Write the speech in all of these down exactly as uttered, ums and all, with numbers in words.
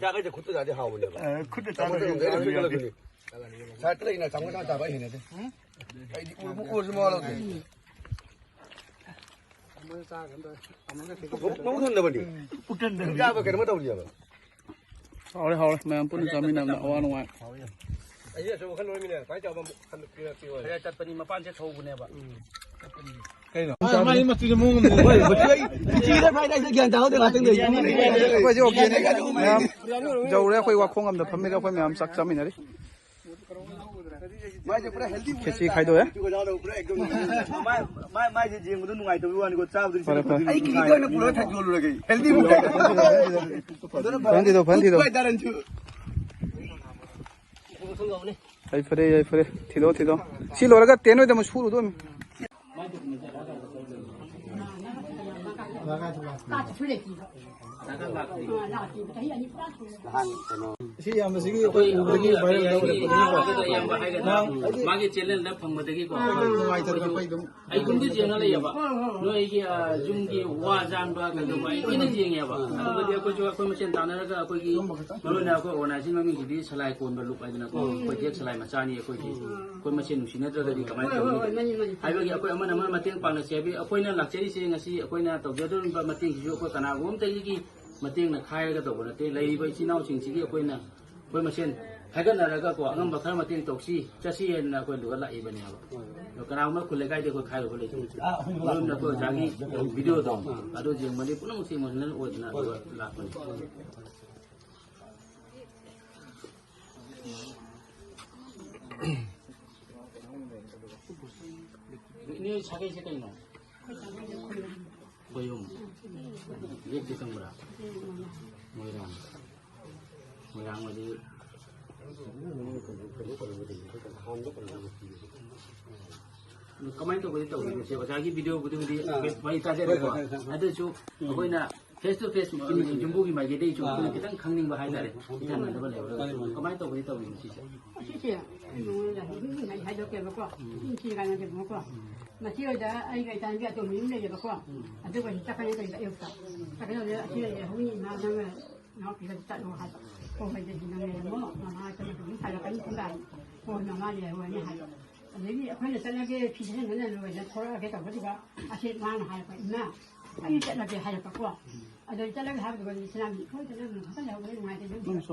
ꯆꯥꯛ ꯍꯥꯏꯁꯦ ꯈꯨꯠꯇ ꯆꯥꯗꯤ ꯍꯥꯎꯕꯅꯦꯕ꯫ ꯑ, ꯈꯨꯠꯇ ꯆꯥꯗꯤ ꯆꯥꯃꯁ ꯑꯃ ꯍꯥꯎꯕꯅꯦ꯫ ꯂꯩꯔꯁꯨ ꯂꯩꯔꯁꯨ꯫ ꯁꯥꯏꯠꯇ ꯂꯩꯅ ꯆꯥꯃꯁ ꯍꯥꯟꯅ ꯆꯥꯕ ꯍꯩꯅꯗꯦ꯫ ꯑꯩꯗꯤ ꯎꯔꯕ ꯎꯔꯁꯨ ꯃꯋꯥ ꯂꯧꯗꯦ꯫ ꯄꯨꯛ ꯊꯟꯗꯕꯅꯤ꯫ ꯄꯨꯛ ꯊꯟꯗꯕꯅꯤ꯫ ꯆꯥꯕ ꯀꯩꯅꯣꯝꯃ ꯇꯧꯔꯤꯑꯕ꯫ ꯍꯥꯎꯔꯦ, ꯍꯥꯎꯔꯦ꯫ ꯃꯌꯥꯝ ꯄꯨꯟꯅ ꯆꯥꯃꯤꯟꯅꯕꯅ ꯑꯋꯥ ꯅꯨꯡꯉꯥꯏ꯫ ꯑꯩꯁꯦ ꯑꯆꯧꯕ ꯈꯔ ꯂꯣꯏꯃꯤꯅꯦ꯫ ꯈ꯭ꯋꯥꯏ ꯆꯥꯎꯕ ꯑꯃ ꯈꯟ-, ꯄꯤꯔꯛ-, ꯄꯤꯔꯛꯑꯣ꯫ ꯈꯔ ꯆꯠꯄꯅꯤ, ꯃꯄꯥꯟꯁꯦ ꯊꯧꯕꯅꯦꯕ꯫ ꯀꯩꯅꯣ? ꯃꯥꯏ, ꯃꯥꯏ ꯃꯆꯨꯁꯦ ꯃꯑꯣꯡ ꯑꯃꯅꯦ꯫ ꯍꯣꯏ, ꯃꯆꯨ ꯑꯩ ꯄꯨꯟꯁꯤꯗ ꯐ꯭ꯔꯥꯏ ꯔꯥꯏꯁꯇ ꯒ꯭ꯌꯥꯟ ꯇꯥꯍꯧꯗꯦ ꯉꯥꯛꯇꯪꯗ꯫ ꯑꯩꯈꯣꯏꯁꯦ organic ꯃꯌꯥꯝ ꯌꯧꯔꯦ꯫ ꯑꯩꯈꯣꯏ ꯋꯥꯈꯣꯡ ꯑꯃꯗ ꯐꯝꯃꯤꯗ ꯑꯩꯈꯣꯏ ꯃꯌꯥꯝ ꯆꯥꯛ ꯆꯥꯃꯤꯟꯅꯔꯤ꯫ ꯃꯥꯏꯁꯦ ꯄꯨꯔꯥ healthy ꯈꯦꯆꯤ ꯈꯥꯏꯗꯣꯛꯑꯦ꯫ ꯄꯨꯔꯥ ꯌꯦꯡꯕꯗ ꯅꯨꯡꯉꯥꯏꯇꯕꯒꯤ ꯋꯥꯅꯤꯀꯣ, ꯆꯥꯕꯗꯨꯗꯤ ꯐꯔꯦ, ꯐꯔꯦ꯫ ꯑꯩ ꯀꯤꯗꯤ ꯑꯣꯏꯅ ꯄꯨꯔꯒ ꯊꯛ ꯌꯣꯜꯂꯨꯔꯒꯦ꯫ Healthy ꯐꯖꯅ ꯐꯖꯅ ꯊꯤꯗꯣ, ꯐꯖꯅ ꯊꯤꯗꯣ꯫ ꯍꯥꯏꯇꯥꯔꯦ꯫ ꯌꯥꯏꯐꯔꯦ, ꯌꯥꯏꯐꯔꯦ꯫ ꯊꯤꯗꯣ, ꯊꯤꯗꯣ꯫ ꯁꯤ ꯂꯣꯏꯔꯒ ꯇꯦꯟ ꯍꯣꯏꯗ ꯑꯃꯨꯛ ꯁꯨꯔꯨꯗꯣꯏꯅꯤ꯫ ꯁꯤ ꯏꯌꯥꯝꯕꯁꯤꯒꯤ ꯑꯩꯈꯣꯏ ꯎꯕꯗꯒꯤ viral ꯇꯧꯔꯛꯄꯅꯤꯅꯀꯣ꯫ ꯃꯥꯒꯤ channelꯗ ꯐꯪꯕꯗꯒꯤꯀꯣ꯫ ꯅꯨꯡꯉꯥꯏꯇꯗꯅ ꯑꯩꯈꯣꯏ ꯑꯗꯨꯝ ꯑꯩ ꯌꯨꯝꯗ ꯌꯦꯡꯉ ꯂꯩꯌꯦꯕ꯫ ꯅꯣꯏꯒꯤ, ꯑ, ꯌꯨꯝꯒꯤ ꯋꯥ ꯌꯥꯟꯕ ꯀꯩꯗꯧꯕ ꯑꯩ ꯂꯣꯏꯅ ꯌꯦꯡꯉꯦꯕ꯫ ꯑꯗꯨꯒꯗꯤ ꯑꯩꯈꯣꯏꯁꯨ ꯑꯩꯈꯣꯏ ꯃꯁꯦꯟ ꯇꯥꯟꯅꯔꯒ ꯑꯩꯈꯣꯏꯒꯤ ꯃꯔꯨ ꯑꯣꯏꯅ ꯑꯩꯈꯣꯏ organization ꯃꯃꯤꯡꯁꯤꯗꯤ ꯁꯂꯥꯏ ꯀꯣꯟꯕ ꯂꯨꯞ ꯍꯥꯏꯗꯅꯀꯣ꯫ ꯑꯩꯈꯣꯏ ꯖꯦꯛ ꯁꯂꯥꯏ ꯃꯆꯥꯅꯤ ꯑꯩꯈꯣꯏꯁꯦ꯫ ꯑꯩꯈꯣꯏ ꯃꯁꯦꯟ ꯅꯨꯡꯁꯤꯅꯗ꯭ꯔꯒꯗꯤ ꯀꯃꯥꯏꯅ ꯇꯧꯅꯤ? ꯍꯥꯏꯕꯒꯤ ꯑꯩꯈꯣꯏ ꯑꯃꯅ ꯑꯃ ꯃꯇꯦꯡ ꯄꯥꯡꯅꯁꯦ ꯍꯥꯏꯕꯒꯤ ꯑꯩꯈꯣꯏꯅ ꯂꯥꯛꯆꯔꯤꯁꯦ ꯉꯁꯤ ꯑꯩꯈꯣꯏꯅ ꯇꯧꯖꯗꯧꯔꯤꯕ ꯃꯇꯦꯡꯁꯤꯁꯨ ꯑꯩꯈꯣꯏ ꯀꯅꯥꯒꯨꯝꯕ ꯑꯃꯠꯇꯒꯤ ꯃꯇꯦꯡꯅ ꯈꯥꯏꯔꯒ ꯇꯧꯕ ꯅꯠꯇꯦ꯫ ꯂꯩꯔꯤꯕ ꯏꯆꯤꯟ ꯏꯅꯥꯎꯁꯤꯡꯁꯤꯒꯤ ꯑꯩꯈꯣꯏꯅ ꯑꯩꯈꯣꯏ ꯃꯁꯦꯟ ꯈꯥꯏꯒꯠꯅꯔꯒꯀꯣ, ꯑꯉꯝꯕ ꯈꯔ ꯃꯇꯦꯡ ꯇꯧꯁꯤ, ꯆꯠꯁꯤ ꯍꯥꯏꯅ ꯑꯩꯈꯣꯏ ꯑꯗꯨꯒ ꯂꯥꯛꯏꯕꯅꯦꯕ꯫ ꯑꯗꯣ ꯀꯅꯥꯒꯨꯝꯕ ꯈꯨꯜ ꯂꯩꯀꯥꯏꯗ ꯑꯩꯈꯣꯏ ꯈꯥꯏꯔꯨꯕ ꯂꯩꯇꯦ꯫ ꯃꯔꯨꯝꯗ ꯑꯩꯈꯣꯏ ꯑꯣꯖꯥꯒꯤ videoꯗꯣ ꯑꯗꯨ ꯌꯦꯡꯕꯗꯤ ꯄꯨꯝꯅꯃꯛꯁꯦ emotional ꯑꯣꯏꯗꯅ ꯑꯗꯨꯒ ꯂꯥꯛꯄꯅꯤ꯫ ꯏꯅꯦ ꯁꯥꯒꯩꯁꯦ ꯀꯩꯅꯣ? ꯈꯣꯌꯨꯝ꯫ ꯌꯦꯛꯇꯤ ꯈꯪꯕ꯭ꯔꯥ? ꯃꯣꯏꯔꯥꯡ꯫ ꯃꯣꯏꯔꯥꯡ ꯑꯣꯏꯗꯤ꯫ ꯑꯗꯨ ꯀꯃꯥꯏꯅ ꯇꯧꯕꯗꯤ ꯇꯧꯕꯤꯔꯤꯁꯦ? ꯑꯣꯖꯥꯒꯤ videoꯕꯨꯗꯤ ꯍꯧꯖꯤꯛ ꯍꯥꯏꯐꯦꯠ ꯋꯥꯔꯤ ꯇꯥꯖꯔꯦꯀꯣ꯫ ꯑꯗꯨꯁꯨ ꯑꯩꯈꯣꯏꯅ face to face ꯌꯨꯝꯕꯨꯒꯤ ꯃꯥꯏꯀꯩꯗꯒꯤꯁꯨ ꯑꯩꯈꯣꯏꯅ ꯈꯤꯇꯪ ꯈꯪꯅꯤꯡꯕ ꯍꯥꯏꯇꯥꯔꯦ꯫ ꯏꯊꯟꯅꯗꯕ ꯂꯩꯔꯒꯁꯨ꯫ ꯀꯃꯥꯏꯅ ꯇꯧꯕꯗꯤ ꯇꯧꯕꯤꯔꯤꯅꯣ ꯁꯤꯁꯦ? ꯑꯁꯤꯁꯦ ꯑꯩ ꯅꯉꯣꯟꯗ ꯍꯤꯟꯗꯤ ꯑꯩ ꯍꯥꯏꯗꯣꯛꯀꯦꯕꯀꯣ꯫ ꯏꯟꯆꯤ ꯀꯥꯟꯅꯗꯦꯕꯀꯣ꯫ ꯃꯁꯤ ꯑꯣꯏꯗ ꯑꯩꯒ ꯏꯆꯥꯅꯨꯄꯤ ꯑꯇꯣꯝꯕꯤ ꯑꯃ ꯂꯩꯌꯦꯕꯀꯣ꯫ ꯑꯗꯨꯒ ꯁꯤ ꯆꯠꯀꯅꯤ ꯇꯧꯔꯤꯕ ꯑꯌꯨꯛꯇ꯫ ꯆꯠꯀꯅꯤ ꯇꯧꯔꯤꯕ ꯑꯁꯤ ꯂꯩꯌꯦ, ꯍꯧꯃꯤ ꯏꯃꯥ ꯅꯪꯅ ꯏꯅꯥꯎꯄꯤꯒꯗꯤ ꯆꯠꯂꯣ ꯍꯥꯏꯕ꯫ ꯍꯣꯏ, ꯍꯣꯏ, ꯑꯗꯨꯗꯤ ꯅꯪ ꯂꯩꯔꯝꯃꯣ, ꯃꯃꯥ ꯆꯠꯂꯒ ꯑꯗꯨꯝ ꯍꯥꯏꯔꯛꯀꯅꯤ ꯈꯣꯡꯒꯥꯏ꯫ ꯍꯣꯏ, ꯃꯃꯥ ꯂꯩꯍꯧꯔꯅꯤ ꯍꯥꯏꯕ꯫ ꯑꯗꯒꯤ ꯑꯩꯈꯣꯏꯅ ꯆꯠꯂꯒꯦ, ꯐꯤ ꯁꯦꯠꯆꯟꯗꯅ ꯂꯣꯏꯅ ꯊꯣꯔꯛꯑꯒꯦ ꯇꯧꯕꯗꯨꯗ, ꯑꯁꯤ ꯃꯥꯅ ꯍꯥꯏꯔꯛꯄ, "ꯏꯃꯥ, ꯑꯩ ꯆꯠꯂꯒꯦ" ꯍꯥꯏꯔꯛꯄꯀꯣ꯫ ꯑꯗꯣ ꯆꯠꯂꯒꯦ ꯍꯥꯏꯕꯗꯨꯒ ꯏꯆꯤꯟ ꯏꯅꯥꯎ, "ꯍꯣꯏ, ꯆꯠꯂꯒꯦ, ꯉꯥꯛꯇꯪ ꯂꯩꯍꯧꯕꯅ ꯅꯨꯡꯉꯥꯏꯇꯦ, ꯑꯗꯨꯝ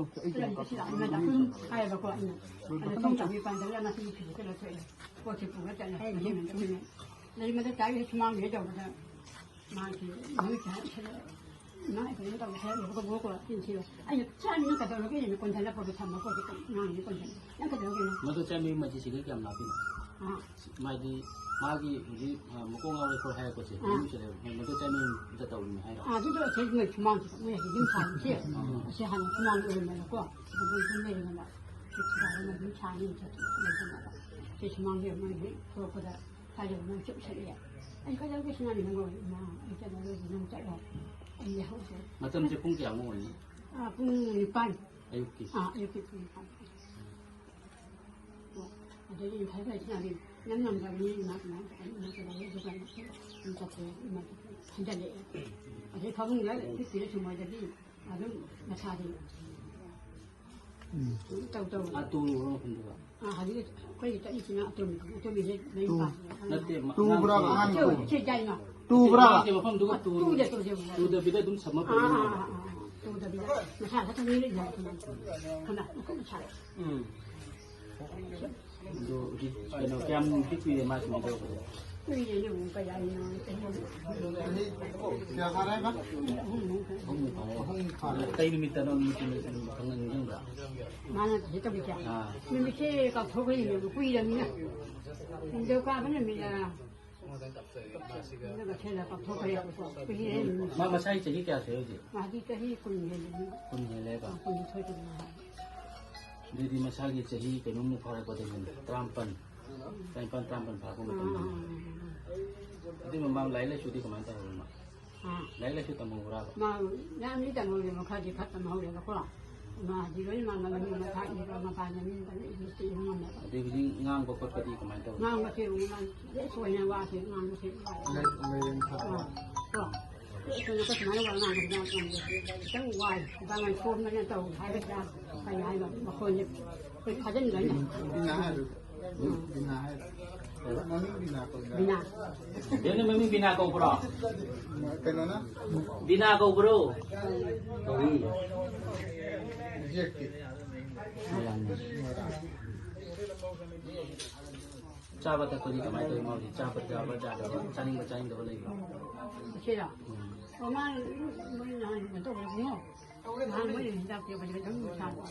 ꯆꯠꯂꯒꯦ, ꯁꯤ ꯂꯥꯛꯑꯣ, ꯏꯃꯥ, ꯂꯥꯛꯑꯣ" ꯍꯥꯏꯌꯦꯕꯀꯣ꯫ ꯑꯩꯅ, ꯑꯗꯣ ꯊꯣꯡ ꯆꯥꯕꯤ ꯄꯥꯟꯗꯕꯗ ꯃꯁꯤꯒꯤ ꯐꯤꯁꯦ ꯀꯩꯅꯣ ꯊꯣꯛꯑꯦ꯫ ꯄꯣꯠꯁꯦ ꯄꯨꯔ ꯆꯠꯂꯦ꯫ ꯃꯁꯤ ꯃꯇꯨꯡ ꯏꯟꯅ ꯂꯩ ꯃꯗ ꯆꯥꯔꯤꯁꯦ ꯁꯨꯃꯥꯡꯁꯤꯗ ꯇꯧꯕꯗ ꯃꯥꯒꯤ ꯅꯨꯃꯤꯠꯁꯦ ꯍꯥꯏꯔꯛꯑꯦ꯫ ꯏꯃꯥ, ꯀꯩꯅꯣ ꯇꯧꯕ ꯍꯥꯏꯔꯛꯑꯦ꯫ ꯕꯣꯀꯣ, ꯕꯣꯀꯣ ꯏꯟꯁꯤꯔꯣ꯫ ꯑꯩꯅ, "ꯆꯥꯅꯤ, ꯅꯪ ꯀꯩꯗꯧꯔꯒꯦ?" ꯑꯩꯅ ꯀꯣꯟꯊꯅ ꯄꯣꯠꯇꯣ ꯊꯝꯃ ꯄꯣꯠꯇꯣ ꯀꯩꯅꯣ ꯉꯥꯡꯉꯤꯅꯦ ꯀꯣꯟꯊꯅ꯫ "ꯅꯪ ꯀꯩꯗꯧꯔꯒꯦ ꯅꯪ?" ꯃꯗꯨ ꯆꯠꯃꯤ ꯃꯁꯤ ꯁꯤꯒ ꯀꯌꯥꯝ ꯂꯥꯞꯄꯤꯅꯣ? ꯑꯥ꯫ ꯃꯥꯗꯤ, ꯃꯥꯒꯤ ꯍꯧꯖꯤꯛ, ꯑ, ꯃꯀꯣꯛ ꯉꯥꯎꯔꯦ ꯈꯣꯠꯂꯦ ꯍꯥꯏꯔꯛꯄꯁꯦ, ꯑꯥ꯫ ꯌꯨꯝꯁꯤꯗ ꯃꯗꯨ ꯆꯠꯃꯤ ꯑꯝꯇ ꯇꯧꯔꯤꯅꯦ ꯍꯥꯏꯔꯣ? ꯑꯥ, ꯑꯗꯨꯗꯣ ꯑꯁꯤ ꯃꯣꯏ ꯁꯨꯃꯥꯡꯁꯤꯗ, ꯃꯣꯏ ꯍꯧꯖꯤꯛ ꯌꯨꯝ ꯁꯥꯔꯤꯁꯦ, ꯑꯥ꯫ ꯑꯁꯤ ꯍꯥꯟꯅ ꯁꯨꯃꯥꯡ ꯑꯣꯏꯔꯝꯃꯦꯕꯀꯣ꯫ ꯑꯗꯨ ꯃꯣꯏ ꯌꯨꯝ ꯂꯩꯔꯝꯃꯦꯕ꯫ ꯁꯤ ꯁꯨꯃꯥꯡꯗ ꯃꯣꯏ ꯌꯨꯝ ꯁꯥꯅꯤ ꯆꯠꯇꯅ ꯂꯩꯔꯝꯃꯦꯕ꯫ ꯁꯤ ꯁꯨꯃꯥꯡꯁꯤꯗ ꯃꯣꯏ ꯍꯦꯛ ꯊꯣꯛꯂꯛꯄꯗ ꯍꯥꯏꯔꯒ ꯃꯣꯏ ꯆꯨꯞꯁꯜꯂꯛꯑꯦ꯫ ꯑꯩ ꯀꯩꯗꯧꯒꯦ ꯁꯅꯥꯅꯤ ꯅꯪ ꯑꯣꯏ? ꯏꯃꯥ, ꯑꯩ ꯆꯠꯂꯔꯣꯏꯒꯦ, ꯅꯪ ꯆꯠꯂꯣ꯫ ꯑꯩ ꯂꯩꯍꯧꯒꯦ꯫ ꯃꯇꯝꯁꯦ ꯄꯨꯡ ꯀꯌꯥꯃꯨꯛ ꯑꯣꯏꯅꯤ? ꯑꯥ, ꯄꯨꯡ ꯅꯤꯄꯥꯟ꯫ ꯑꯌꯨꯛꯀꯤ? ꯑꯥ, ꯑꯌꯨꯛꯀꯤ ꯄꯨꯡ ꯅꯤꯄꯥꯟ꯫ ꯑꯣ, ꯑꯗꯩꯗꯤ ꯑꯩꯅ ꯐꯔꯦ ꯐꯔꯦ ꯁꯅꯥꯅꯤ, ꯅꯪ ꯉꯝꯗ꯭ꯔꯕꯅꯤ, ꯏꯃꯥ ꯀꯃꯥꯏꯅ ꯇꯧꯒꯅꯤ? ꯏꯃꯥ ꯀꯩꯗꯧꯔꯦ? ꯑꯗꯨꯒ ꯑꯗꯨꯝ ꯆꯠꯈ꯭ꯔꯦ, ꯏꯃꯥ ꯍꯟꯖꯜꯂꯛꯑꯦ꯫ ꯑꯗꯩ ꯐꯃꯨꯡꯗ ꯍꯤꯞꯄꯤꯔ ꯁꯨꯝ ꯃꯣꯏꯗꯗꯤ ꯑꯗꯨꯝ ꯃꯁꯥꯗꯤ ꯎꯝ꯫ ꯇꯧ ꯇꯧ꯫ ꯑꯥ, ꯇꯨꯔꯨꯕ ꯃꯐꯝꯗꯨꯗ? ꯑꯥ, ꯍꯧꯖꯤꯛ ꯑꯩꯈꯣꯏꯒꯤ ꯆꯠꯂꯤꯁꯤꯅ ꯑꯇꯣꯝꯕꯤ, ꯑꯇꯣꯝꯕꯤꯁꯦ ꯃꯌꯨꯝ ꯇꯨ-, ꯄꯥꯟꯈ꯭ꯔꯦ꯫ ꯅꯠꯇꯦ, ꯃ-, ꯇꯨꯕ꯭ꯔꯥ, ꯑꯉꯥꯡꯁꯦ ꯑꯉꯥꯡ ꯏꯆꯦ, ꯇꯨ-, ꯏꯆꯦ ꯏꯆꯥ ꯏꯃꯥ꯫ ꯇꯨꯕ꯭ꯔꯥ? ꯃꯥꯒꯤ ꯃꯐꯝꯗꯨꯒ ꯑꯥ, ꯇꯨ-, ꯇꯨꯗꯦ, ꯇꯨꯗꯦ, ꯇꯨꯗꯦ꯫ ꯇꯨꯗꯕꯤꯗ ꯑꯗꯨꯝ ꯁꯝꯃ ꯑꯥ, ꯑꯥ, ꯄꯨꯔꯛꯏꯅꯦꯕ꯫ ꯑꯥ, ꯑꯥ, ꯑꯥ꯫ ꯇꯨꯗꯕꯤꯗ ꯃꯁꯥ ꯈꯛꯇꯪ ꯂꯩꯔꯛꯏ ꯍꯥꯏꯕ ꯈꯪꯉꯦ꯫ ꯈꯪꯉꯦ? ꯃꯈꯨꯠ ꯃꯁꯥ꯫ ꯎꯝ꯫ ꯑꯗꯣ ꯍꯧꯖꯤꯛ ꯀꯩꯅꯣ, ꯀꯌꯥꯝꯗꯤ ꯀꯨꯏꯔꯦ ꯃꯥ ꯁꯨꯃꯥꯏꯅ ꯇꯧꯕꯁꯦ? ꯀꯨꯏꯔꯦꯅꯦ, ꯑꯃꯨꯛ ꯀꯌꯥꯅꯤꯅꯣ, ꯆꯍꯤ ꯑꯃ꯫ ꯆꯍꯤ ꯀꯌꯥ ꯐꯥꯔꯦ ꯍꯥꯏꯕ? ꯑꯍꯨꯝꯃꯨꯛ꯫ ꯑꯍꯨꯝꯃꯨꯛ ꯐꯥꯔꯦ꯫ ꯑꯍꯨꯝꯃꯨꯛ ꯐꯥꯔꯦ꯫ ꯀꯩ ꯅꯨꯃꯤꯠꯇꯅꯣ, ꯅꯨꯃꯤꯠꯇꯨ ꯅꯤꯡꯁꯤꯡꯕ꯭ꯔꯥ? ꯃꯥꯅ ꯀꯩꯅꯣ ꯇꯧꯔꯤꯁꯦ? ꯑꯥ꯫ ꯅꯨꯃꯤꯠꯁꯦ ꯀꯥꯎꯊꯣꯛꯈ꯭ꯔꯦꯅꯦ, ꯀꯨꯏꯔꯕꯅꯤꯅ꯫ ꯅꯤꯡꯊꯧꯀꯥꯕ ꯅꯨꯃꯤꯠꯂ? ꯑꯗꯨꯒ ꯊꯦꯡꯅ ꯀꯥꯎꯊꯣꯛꯈ꯭ꯔꯦꯕꯀꯣ꯫ ꯀꯨꯏꯔꯦ꯫ ꯃꯥ ꯃꯁꯥꯒꯤ ꯆꯍꯤ ꯀꯌꯥ ꯁꯨꯔꯦ ꯍꯧꯖꯤꯛ? ꯃꯥꯗꯤ ꯆꯍꯤ ꯀꯨꯟ ꯍꯦꯜꯂꯦ꯫ ꯀꯨꯟ ꯍꯦꯜꯂꯦꯕ? ꯑꯥ, ꯀꯨꯟꯅꯤꯊꯣꯏ ꯀꯨꯟꯃꯉꯥ꯫ ꯑꯗꯨꯗꯤ ꯃꯁꯥꯒꯤ ꯆꯍꯤ ꯀꯩꯅꯣꯃꯨꯛ ꯐꯥꯔꯛꯄꯗꯒꯤꯅꯦ, ꯇꯔꯥꯃꯥꯄꯟ, ꯇꯔꯥꯅꯤꯄꯥꯟ, ꯇꯔꯥꯃꯥꯄꯟ ꯐꯥꯔꯛꯄ ꯃꯇꯝꯗꯅꯦ꯫ ꯑꯥ, ꯑꯥ, ꯑꯥ, ꯑꯥ꯫ ꯑꯗꯨꯏ ꯃꯃꯥꯡ ꯂꯥꯏꯔꯤꯛ ꯂꯥꯏꯁꯨꯗꯤ ꯀꯃꯥꯏꯅ ꯇꯧꯍꯧꯔꯤꯅꯣ? ꯑꯥ꯫ ꯂꯥꯏꯔꯤꯛ ꯂꯥꯏꯁꯨ ꯇꯝꯍꯧꯕ꯭ꯔꯥꯕ? ꯃꯥ ꯌꯥꯝꯗꯤ ꯇꯝꯍꯧꯔꯦ, ꯃꯈꯥꯗꯤ ꯈꯔ ꯇꯝꯍꯧꯔꯦꯕꯀꯣ꯫ ꯃꯥ ꯍꯧꯖꯤꯛ ꯂꯣꯏꯅ ꯃꯥ ꯃꯃꯤꯡ ꯃꯊꯥ ꯏꯕ ꯃꯄꯥꯟ ꯂꯝꯗ ꯏꯪꯂꯤꯁꯇ ꯏꯕ ꯉꯝꯃꯦꯕ꯫ ꯑꯗꯩ ꯍꯧꯖꯤꯛ ꯉꯥꯡꯕ ꯈꯣꯠꯄꯗꯤ ꯀꯃꯥꯏꯅ ꯇꯧꯔꯤ? ꯉꯥꯡꯕꯁꯦ ꯑꯃꯨꯛ ꯃꯥ ꯂꯦꯁ ꯑꯣꯏꯅ ꯋꯥꯁꯦ ꯉꯥꯡꯕꯁꯦ ꯋꯥꯏ꯫ ꯂꯩ-, ꯂꯩꯔꯦ ꯃꯊꯥ꯫ ꯑꯥ, ꯀꯣ꯫ ꯑꯩꯈꯣꯏꯅ ꯁꯨꯃꯥꯏꯅ ꯋꯥ ꯉꯥꯡꯕꯗ ꯈꯤꯇꯪ ꯋꯥꯏ, ꯈꯤꯇꯪ ꯁꯣꯟꯕꯅ ꯇꯧ ꯍꯥꯏꯒꯗ꯭ꯔꯥ, ꯀꯔꯤ ꯍꯥꯏꯅꯣ, ꯃꯈꯣꯟꯁꯦ ꯑꯩꯈꯣꯏ ꯊꯥꯖꯤꯟꯕꯅꯤ꯫ ꯕꯤꯅꯥ ꯍꯥꯏꯔꯣ꯫ ꯕꯤꯅꯥ ꯍꯥꯏꯔꯣ꯫ ꯃꯃꯤꯡ ꯕꯤꯅꯥ ꯀꯧꯕ꯭ꯔꯥ? ꯕꯤꯅꯥ꯫ ꯕꯦꯝꯅ ꯃꯃꯤꯡ ꯕꯤꯅꯥ ꯀꯧꯕ꯭ꯔꯣ? ꯀꯩꯅꯣꯅ? ꯕꯤꯅꯥ ꯀꯧꯕ꯭ꯔꯣ? ꯀꯧꯏ꯫ ꯃꯌꯥꯝꯅ꯫ ꯆꯥꯕ ꯊꯛꯄꯗꯤ ꯀꯃꯥꯏꯅ ꯇꯧꯔꯤ? ꯃꯥ ꯍꯧꯖꯤꯛ ꯆꯥꯕ ꯆꯥꯕ ꯆꯥꯗꯕ, ꯆꯥꯅꯤꯡꯕ ꯆꯥꯅꯤꯡꯗꯕ ꯂꯩꯕ꯭ꯔꯣ? ꯁꯤꯔꯣ? ꯎꯝ꯫ ꯑꯣ, ꯃꯥ ꯃꯣꯏ ꯅꯍꯥꯟ ꯀꯩꯅꯣ ꯇꯧꯕꯗ ꯈꯪꯉꯣ꯫ ꯅꯍꯥꯟ ꯃꯣꯏꯅ ꯍꯤꯗꯥꯛ ꯄꯤꯔꯛꯄꯗ ꯑꯗꯨꯝ ꯆꯥꯕ꯫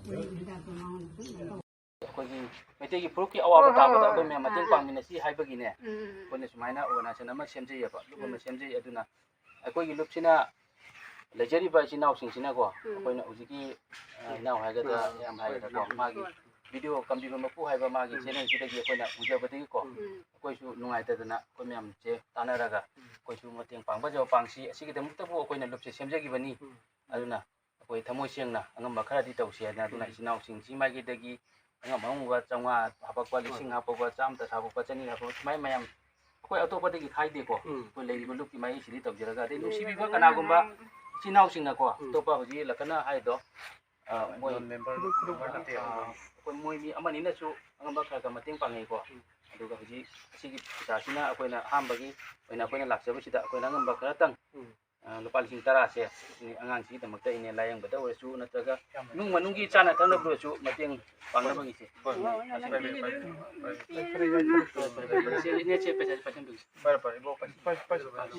ꯃꯣꯏ ꯍꯤꯗꯥꯛꯇꯣ ꯃꯉꯣꯟꯗ ꯑꯗꯨꯝ ꯀꯩꯅꯣ ꯇꯧꯕ꯫ ꯑꯩꯈꯣꯏꯒꯤ ꯃꯩꯇꯩꯒꯤ ꯐꯨꯔꯨꯞꯀꯤ ꯑꯋꯥꯕ ꯍꯣꯏ, ꯍꯣꯏ, ꯇꯥꯕꯗ ꯍꯣꯏ, ꯑꯩꯈꯣꯏ ꯃꯌꯥꯝ ꯃꯇꯦꯡ ꯄꯥꯡꯃꯤꯟꯅꯁꯤ ꯍꯥꯏꯕꯒꯤꯅꯦ, ꯎꯝ, ꯎꯝ, ꯎꯝ꯫ ꯑꯩꯈꯣꯏꯅ ꯁꯨꯃꯥꯏꯅ organization ꯑꯃ ꯁꯦꯝꯖꯩꯌꯦꯕ, group ꯑꯃ ꯎꯝ꯫ ꯁꯦꯝꯖꯩ꯫ ꯑꯗꯨꯅ ꯑꯩꯈꯣꯏꯒꯤ ꯂꯨꯞꯁꯤꯅ ꯂꯩꯖꯔꯤꯕ ꯏꯆꯤꯟ ꯏꯅꯥꯎꯁꯤꯡꯁꯤꯅꯀꯣ, ꯎꯝ꯫ ꯑꯩꯈꯣꯏꯅ ꯍꯧꯖꯤꯛꯀꯤ, ꯑ, ꯏꯅꯥꯎ ꯍꯥꯏꯒꯗ꯭ꯔꯥ, ꯎꯝ꯫ ꯏꯌꯥꯝꯕ ꯍꯥꯏꯒꯗ꯭ꯔꯥꯀꯣ, ꯃꯥꯒꯤ ꯎꯝ꯫ Video ꯀꯝꯕꯤꯕ ꯃꯄꯨ ꯍꯥꯏꯕ ꯃꯥꯒꯤ ꯎꯝ꯫ Channelꯁꯤꯗꯒꯤ ꯑꯩꯈꯣꯏꯅ ꯎꯖꯕꯗꯒꯤꯀꯣ, ꯎꯝ꯫ ꯑꯩꯈꯣꯏꯁꯨ ꯅꯨꯡꯉꯥꯏꯇꯗꯅ ꯑꯩꯈꯣꯏ ꯃꯌꯥꯝꯁꯦ ꯇꯥꯟꯅꯔꯒ ꯎꯝ꯫ ꯑꯩꯈꯣꯏꯁꯨ ꯃꯇꯦꯡ ꯄꯥꯡꯕ ꯌꯥꯕ ꯄꯥꯡꯁꯤ, ꯑꯁꯤꯒꯤꯗꯃꯛꯇꯕꯨ ꯑꯩꯈꯣꯏꯅ ꯂꯨꯞꯁꯦ ꯁꯦꯝꯖꯈꯤꯕꯅꯤ꯫ ꯎꯝ꯫ ꯑꯗꯨꯅ ꯑꯩꯈꯣꯏ ꯊꯃꯣꯏ ꯁꯦꯡꯅ ꯑꯉꯝꯕ ꯈꯔꯗꯤ ꯇꯧꯁꯤ ꯍꯥꯏꯗꯅ, ꯑꯗꯨꯅ ꯎꯝ꯫ ꯏꯆꯤꯟ ꯏꯅꯥꯎꯁꯤꯡꯁꯤ ꯃꯥꯏꯀꯩꯗꯒꯤ ꯑꯉꯝ ꯑꯉꯝꯕ ꯆꯥꯝꯃꯉꯥ ꯍꯥꯄꯛꯄ, ꯂꯤꯁꯤꯡ ꯍꯣꯏ꯫ ꯍꯥꯄꯛꯄ, ꯆꯥꯝꯃꯇ ꯍꯥꯄꯛꯄ, ꯆꯅꯤ ꯍꯥꯄꯛꯄ, ꯁꯨꯃꯥꯏꯅ ꯃꯌꯥꯝ ꯑꯩꯈꯣꯏ ꯑꯇꯣꯞꯄꯗꯒꯤ ꯈꯥꯏꯗꯦꯀꯣ꯫ ꯎꯝ꯫ ꯑꯩꯈꯣꯏ ꯂꯩꯔꯤꯕ ꯂꯨꯞꯀꯤ ꯃꯥꯏꯀꯩꯁꯤꯗꯒꯤ ꯇꯧꯖꯔꯒ, ꯑꯗꯩ ꯅꯨꯡꯁꯤꯕꯤꯕ ꯀꯅꯥꯒꯨꯝꯕ ꯏꯆꯤꯟ ꯏꯅꯥꯎꯁꯤꯡꯅꯀꯣ, ꯎꯝ꯫ ꯑꯇꯣꯞꯄ ꯍꯧꯖꯤꯛ ꯂꯛꯀꯅ ꯍꯥꯏꯗꯣ, ꯑ, ꯃꯣꯏ ꯒ꯭ꯔꯨꯞ, ꯒ꯭ꯔꯨꯞ, ꯒ꯭ꯔꯨꯞ ꯅꯠꯇꯦ꯫ ꯑ, ꯑꯩꯈꯣꯏ ꯃꯣꯏ ꯃꯤ ꯑꯃꯅꯤꯅꯁꯨ ꯑꯉꯝꯕ ꯈꯔ ꯈꯔ ꯃꯇꯦꯡ ꯄꯥꯡꯉꯤꯀꯣ꯫ ꯎꯝ꯫ ꯑꯗꯨꯒ ꯍꯧꯖꯤꯛ ꯑꯁꯤꯒꯤ ꯄꯩꯁꯥꯁꯤꯅ ꯑꯩꯈꯣꯏꯅ ꯑꯍꯥꯟꯕꯒꯤ ꯑꯣꯏꯅ ꯑꯩꯈꯣꯏꯅ ꯂꯥꯛꯆꯕꯁꯤꯗ ꯑꯩꯈꯣꯏꯅ ꯑꯉꯝꯕ ꯈꯔꯇꯪ, ꯎꯝ꯫ ꯑ, ꯂꯨꯄꯥ ꯂꯤꯁꯤꯡ ꯇꯔꯥꯁꯦ ꯑꯉꯥꯡꯁꯤꯒꯤꯗꯃꯛꯇ ꯏꯅꯦ ꯂꯥꯏꯌꯦꯡꯕꯗ ꯑꯣꯏꯔꯁꯨ ꯅꯠꯇ꯭ꯔꯒ ꯏꯃꯨꯡ ꯃꯅꯨꯡꯒꯤ ꯆꯥꯅ ꯊꯛꯅꯕꯗ ꯑꯣꯏꯔꯁꯨ ꯃꯇꯦꯡ ꯄꯥꯡꯅꯕꯒꯤꯁꯦ꯫ ꯍꯣꯏ, ꯍꯣꯏ꯫ ꯐꯔꯦ, ꯐꯔꯦ, ꯐꯔꯦ꯫ ꯐꯔꯦ, ꯐꯔꯦ, ꯐꯔꯦ꯫ ꯁꯦ, ꯏꯅꯦ, ꯁꯦ, ꯄꯩꯁꯥꯁꯦ ꯄꯥꯏꯁꯟꯕꯤꯌꯨ꯫ ꯐꯔꯦ, ꯐꯔꯦ, ꯏꯕꯣꯛ, ꯄꯥꯏꯁꯤ, ꯄꯥꯏꯁꯤ, ꯄꯥꯏꯁꯤ, ꯄꯥꯏꯁꯤ꯫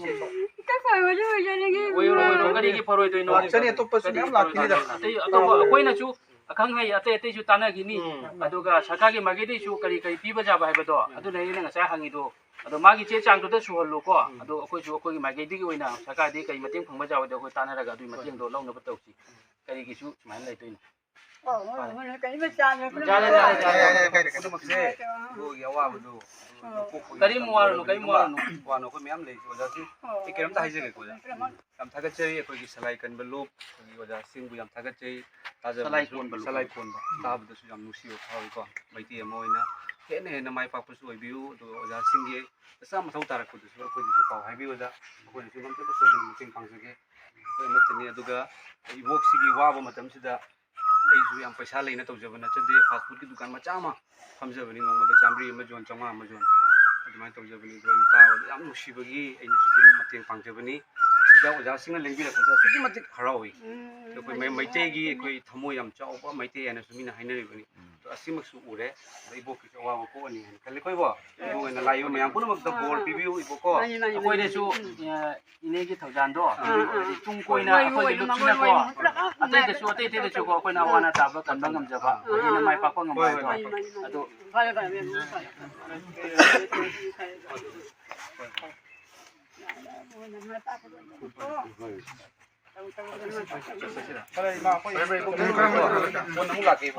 ꯏꯀꯥꯏ ꯈꯪꯉꯣꯏ, ꯂꯣꯏ ꯑꯣꯏꯖꯔꯒꯦ, ꯑꯣꯏꯔꯣ, ꯑꯣꯏꯔꯣ, ꯏꯕꯨꯡꯉꯣ꯫ ꯀꯔꯤꯒꯤ ꯐꯔꯣꯏꯗꯣꯏꯅꯣ? ꯂꯥꯛꯆꯅꯤ, ꯑꯇꯣꯞꯄꯁꯨ ꯃꯌꯥꯝ ꯂꯥꯛꯈꯤꯅꯤꯗ꯫ ꯑꯇꯩ, ꯑꯇꯣꯞꯄ ꯑꯩꯈꯣꯏꯅꯁꯨ ꯑꯈꯪ ꯑꯍꯩ ꯑꯇꯩ ꯑꯇꯩꯁꯨ ꯇꯥꯟꯅꯈꯤꯅꯤ꯫ ꯎꯝ꯫ ꯑꯗꯨꯒ ꯁꯔꯀꯥꯔꯒꯤ ꯃꯥꯏꯀꯩꯗꯒꯤꯁꯨ ꯀꯔꯤ ꯀꯔꯤ ꯄꯤꯕ ꯌꯥꯕ ꯍꯥꯏꯕꯗꯣ, ꯎꯝ꯫ ꯑꯗꯨꯅ ꯑꯩꯅ ꯉꯁꯥꯏ ꯍꯪꯉꯤꯗꯣ꯫ ꯑꯗꯣ ꯃꯥꯒꯤ ꯆꯦ ꯆꯥꯡꯗꯨꯗ ꯁꯨꯍꯜꯂꯨꯀꯣ꯫ ꯎꯝ꯫ ꯑꯗꯣ ꯑꯩꯈꯣꯏꯁꯨ ꯑꯩꯈꯣꯏꯒꯤ ꯃꯥꯏꯀꯩꯗꯒꯤ ꯑꯣꯏꯅ ꯁꯔꯀꯥꯔꯗꯒꯤ ꯀꯔꯤ ꯃꯇꯦꯡ ꯐꯪꯕ ꯌꯥꯕꯗꯣ ꯑꯩꯈꯣꯏ ꯇꯥꯟꯅꯔꯒ ꯑꯗꯨꯒꯤ ꯃꯇꯦꯡꯗꯣ ꯂꯧꯅꯕ ꯇꯧꯁꯤ꯫ ꯀꯔꯤꯒꯤꯁꯨ ꯁꯨꯃꯥꯏꯅ ꯂꯩꯗꯣꯏꯅꯣ? ꯑꯣ, ꯃꯣꯏ, ꯃꯣꯏꯅ ꯀꯔꯤꯝꯇ ꯆꯥꯗ꯭ꯔꯦ꯫ ꯌꯥꯔꯦ, ꯌꯥꯔꯦ, ꯌꯥꯔꯦ, ꯌꯥꯔꯦ꯫ ꯄꯨꯝꯅꯃꯛꯁꯦ ꯏꯕꯣꯒꯤ ꯑꯋꯥꯕꯗꯨ ꯑꯣ꯫ ꯂꯧꯊꯣꯛꯄꯒꯤ ꯀꯔꯤꯝ ꯋꯥꯔꯨꯅꯨ, ꯀꯔꯤꯝ ꯋꯥꯔꯨꯅꯨ꯫ ꯋꯥꯅꯣ ꯑꯩꯈꯣꯏ ꯃꯌꯥꯝ ꯂꯩꯔꯤꯁꯦ ꯑꯣꯖꯥꯁꯤ꯫ ꯑꯣ꯫ ꯑꯩ ꯀꯔꯤꯝꯇ ꯍꯥꯏꯖꯒꯦꯀꯣ ꯑꯣꯖꯥ꯫ ꯄꯨꯝꯅꯃꯛ ꯌꯥꯝ ꯊꯥꯒꯠꯆꯔꯤ ꯑꯩꯈꯣꯏꯒꯤ ꯁꯂꯥꯏ ꯀꯟꯕ ꯂꯨꯞ, ꯑꯩꯈꯣꯏꯒꯤ ꯑꯣꯖꯥꯁꯤꯡꯕꯨ ꯌꯥꯝ ꯊꯥꯒꯠꯆꯩ꯫ ꯇꯥꯖꯕꯗꯁꯨ ꯁꯂꯥꯏ ꯀꯣꯟꯕ ꯂꯨꯞ꯫ ꯁꯂꯥꯏ ꯀꯣꯟꯕ꯫ ꯇꯥꯕꯗꯁꯨ ꯌꯥꯝ ꯅꯨꯡꯁꯤꯕ ꯐꯥꯎꯏꯀꯣ꯫ ꯃꯩꯇꯩ ꯑꯃ ꯑꯣꯏꯅ ꯍꯦꯟꯅ ꯍꯦꯟꯅ ꯃꯥꯏ ꯄꯥꯛꯄꯁꯨ ꯑꯣꯏꯕꯤꯌꯨ꯫ ꯑꯗꯨꯒ ꯑꯣꯖꯥꯁꯤꯡꯒꯤ ꯑꯆꯥ ꯃꯊꯧ ꯇꯥꯔꯛꯄꯗꯨꯁꯨ ꯑꯩꯈꯣꯏꯗꯁꯨ ꯄꯥꯎ ꯍꯥꯏꯕꯤꯌꯨ ꯑꯣꯖꯥ, ꯑꯩꯈꯣꯏꯅꯁꯨ ꯉꯝꯖꯕ ꯁꯣꯏꯗꯅ ꯃꯇꯦꯡ ꯄꯥꯡꯖꯒꯦ꯫ ꯑꯩꯈꯣꯏ ꯑꯃꯠꯇꯅꯤ꯫ ꯑꯗꯨꯒ ꯏꯕꯣꯛꯁꯤꯒꯤ ꯋꯥꯕ ꯃꯇꯝꯁꯤꯗ ꯑꯩꯁꯨ ꯌꯥꯝ ꯄꯩꯁꯥ ꯂꯩꯅ ꯇꯧꯖꯕ ꯅꯠꯆꯗꯦ, ꯐꯥꯁ ꯐꯨꯗꯀꯤ ꯗꯨꯀꯥꯟ ꯃꯆꯥ ꯑꯃ ꯐꯝꯖꯕꯅꯤ, ꯅꯣꯡꯃꯗ ꯆꯥꯝꯃꯔꯤ ꯑꯃ ꯌꯣꯟ, ꯆꯥꯝꯃꯉꯥ ꯑꯃ ꯌꯣꯟ, ꯑꯗꯨꯃꯥꯏꯅ ꯇꯧꯖꯕꯅꯤ꯫ ꯑꯗꯣ ꯑꯩꯅ ꯇꯥꯕꯗ ꯌꯥꯝ ꯅꯨꯡꯁꯤꯕꯒꯤ ꯑꯩꯅꯁꯨ ꯑꯗꯨꯝ ꯃꯇꯦꯡ ꯄꯥꯡꯖꯕꯅꯤ꯫ ꯑꯁꯤꯗ ꯑꯣꯖꯥꯁꯤꯡꯅ ꯂꯦꯡꯕꯤꯔꯛꯄꯁꯦ ꯑꯁꯨꯛꯀꯤ ꯃꯇꯤꯛ ꯍꯔꯥꯎꯏ꯫ ꯑꯩꯈꯣꯏ ꯃꯩ-, ꯃꯩꯇꯩꯒꯤ ꯑꯩꯈꯣꯏ ꯊꯃꯣꯏ ꯌꯥꯝ ꯆꯥꯎꯕ ꯃꯩꯇꯩ ꯍꯥꯏꯅꯁꯨ ꯃꯤꯅ ꯍꯥꯏꯅꯔꯤꯕꯅꯤ꯫ ꯑꯗꯣ ꯑꯁꯤꯃꯛꯁꯨ ꯎꯔꯦ꯫ ꯑꯗ ꯏꯕꯣꯛꯀꯤꯁꯨ ꯑꯋꯥꯕ ꯀꯣꯛꯑꯅꯤ ꯍꯥꯏꯅ ꯈꯜꯂꯤꯀꯣ ꯏꯕꯣꯛ? ꯏꯕꯣꯛ ꯑꯣꯏꯅ ꯂꯥꯛꯏꯕ ꯃꯌꯥꯝ ꯄꯨꯝꯅꯃꯛꯇ ꯕꯣꯔ ꯄꯤꯕꯤꯌꯨ ꯏꯕꯣꯛꯀꯣ꯫ ꯃꯥꯅꯤ, ꯃꯥꯅꯤ, ꯃꯥꯅꯤ꯫ ꯑꯩꯈꯣꯏꯗꯁꯨ, ꯎꯝ꯫ ꯑ, ꯏꯅꯦꯒꯤ ꯊꯧꯖꯥꯟꯗꯣ, ꯑꯥ, ꯑꯥ꯫ ꯍꯥꯏꯗꯤ ꯇꯨꯡ ꯀꯣꯏꯅ ꯍꯣꯏ, ꯑꯩꯈꯣꯏꯒꯤ ꯍꯣꯏ, ꯂꯨꯞꯁꯤꯅꯀꯣ, ꯍꯣꯏ, ꯍꯣꯏ, ꯍꯣꯏ꯫ ꯑꯇꯩꯗꯁꯨ, ꯑꯇꯩ ꯑꯇꯩꯗꯁꯨꯀꯣ ꯑꯩꯈꯣꯏꯅ ꯑꯋꯥ ꯑꯅꯥ ꯇꯥꯕ ꯀꯟꯕ ꯉꯝꯖꯕ, ꯑꯥ, ꯍꯦꯟꯅ ꯃꯥꯏ ꯄꯥꯛꯄ ꯉꯝꯕ ꯍꯣꯏ, ꯍꯣꯏ, ꯍꯥꯏꯗꯣ꯫ ꯃꯥꯏ ꯄꯥꯛꯄ꯫ ꯑꯗꯨ ꯐꯔꯦ, ꯐꯔꯦ, ꯐꯔꯦ, ꯐꯔꯦ꯫ ꯐꯔꯦ, ꯏꯃꯥ, ꯑꯩꯈꯣꯏ ꯐꯣꯟ ꯑꯃꯨꯛ ꯂꯥꯛꯀꯦ꯫